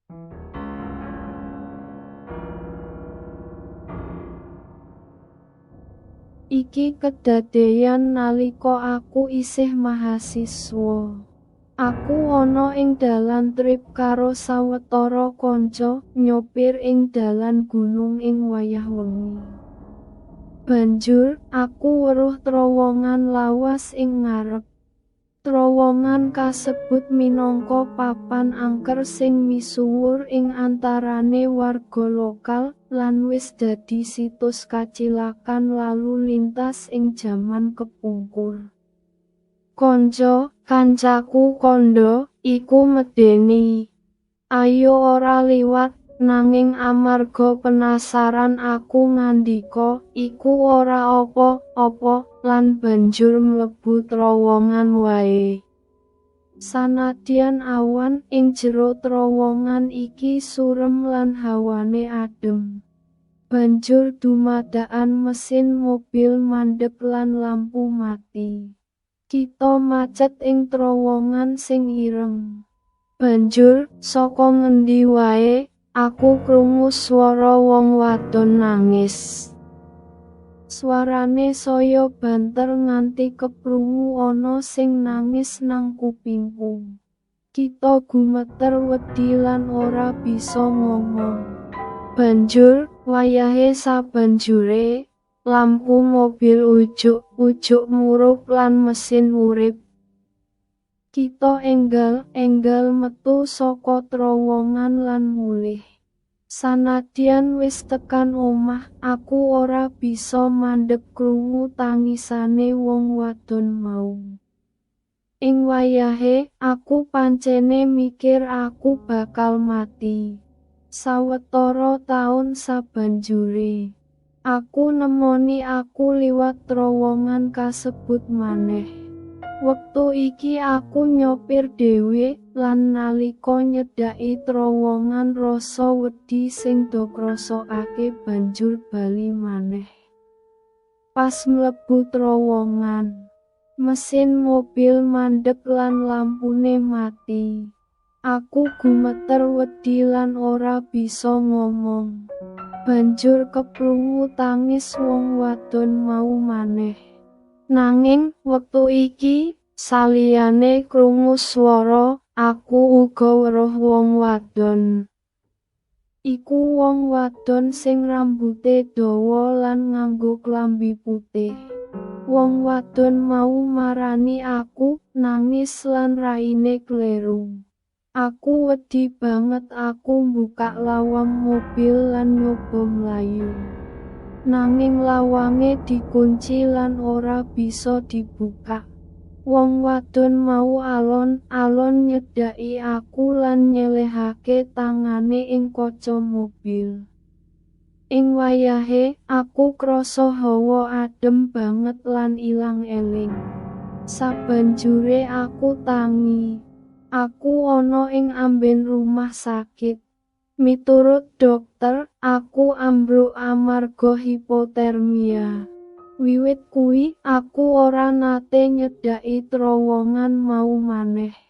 Iki kedadeyan nalika aku isih mahasiswa. Aku ana ing dalan trip karo sawetara kanca, nyopir ing dalan gunung ing wayah wengi. Banjur, aku weruh trowongan lawas ing ngarep. Trowongan kasebut minangka papan angker sing misuwur ing antarane warga lokal, lan wis dadi situs kacilakan lalu lintas ing jaman kepungkur. Kanca, kancaku kandha, iku medeni. Ayo ora liwat, nanging amarga penasaran aku ngandika, iku ora apa-apa, lan banjur mlebu trowongan wae. Sanadyan awan, ing jero trowongan iki surem lan hawane adem. Banjur dumadakan mesin mobil mandeg lan lampu mati. Kita macet ing trowongan sing ireng. Banjur, saka ngendi wae, aku krungu swara wong wadon nangis. Swarane saya banter nganti keprungu ana sing nangis nang kupingku. Kita gumeter wedi lan ora bisa ngomong. Banjur, wayahe sabanjure, lampu mobil ujug-ujug murup lan mesin urip. Kita enggal-enggal metu saka trowongan lan mulih. Sanadyan wis tekan omah, aku ora bisa mandeg krungu tangisane wong wadon mau. Ing wayahe, aku pancene mikir aku bakal mati. Sawetara taun sabanjure, aku nemoni aku liwat trowongan kasebut maneh. Wektu iki aku nyopir dhewe, lan nalika nyedhaki trowongan rasa wedi sing dokrasakake banjur bali maneh. Pas mlebu trowongan, mesin mobil mandeg lan lampune mati. Aku gumeter wedi lan ora bisa ngomong. Banjur keprungu tangis wong wadon mau maneh. Nanging, wektu iki, saliyane krungu swara, aku uga weruh wong wadon. Iku wong wadon sing rambute dawa lan nganggo klambi putih. Wong wadon mau marani aku, nangis lan raine kleru. Aku wedi banget aku mbukak lawang mobil lan nyoba mlayu. Nanging lawange dikunci lan ora bisa dibuka. Wong wadon mau alon-alon nyedhaki aku lan nyelehake tangane ing kaca mobil. Ing wayahe, aku krasa hawa adem banget lan ilang eling. Sabanjure aku tangi. Aku ana ing amben rumah sakit. Miturut dokter, aku ambruk amarga hipotermia. Wiwit kuwi, aku ora nate nyedhaki trowongan mau maneh.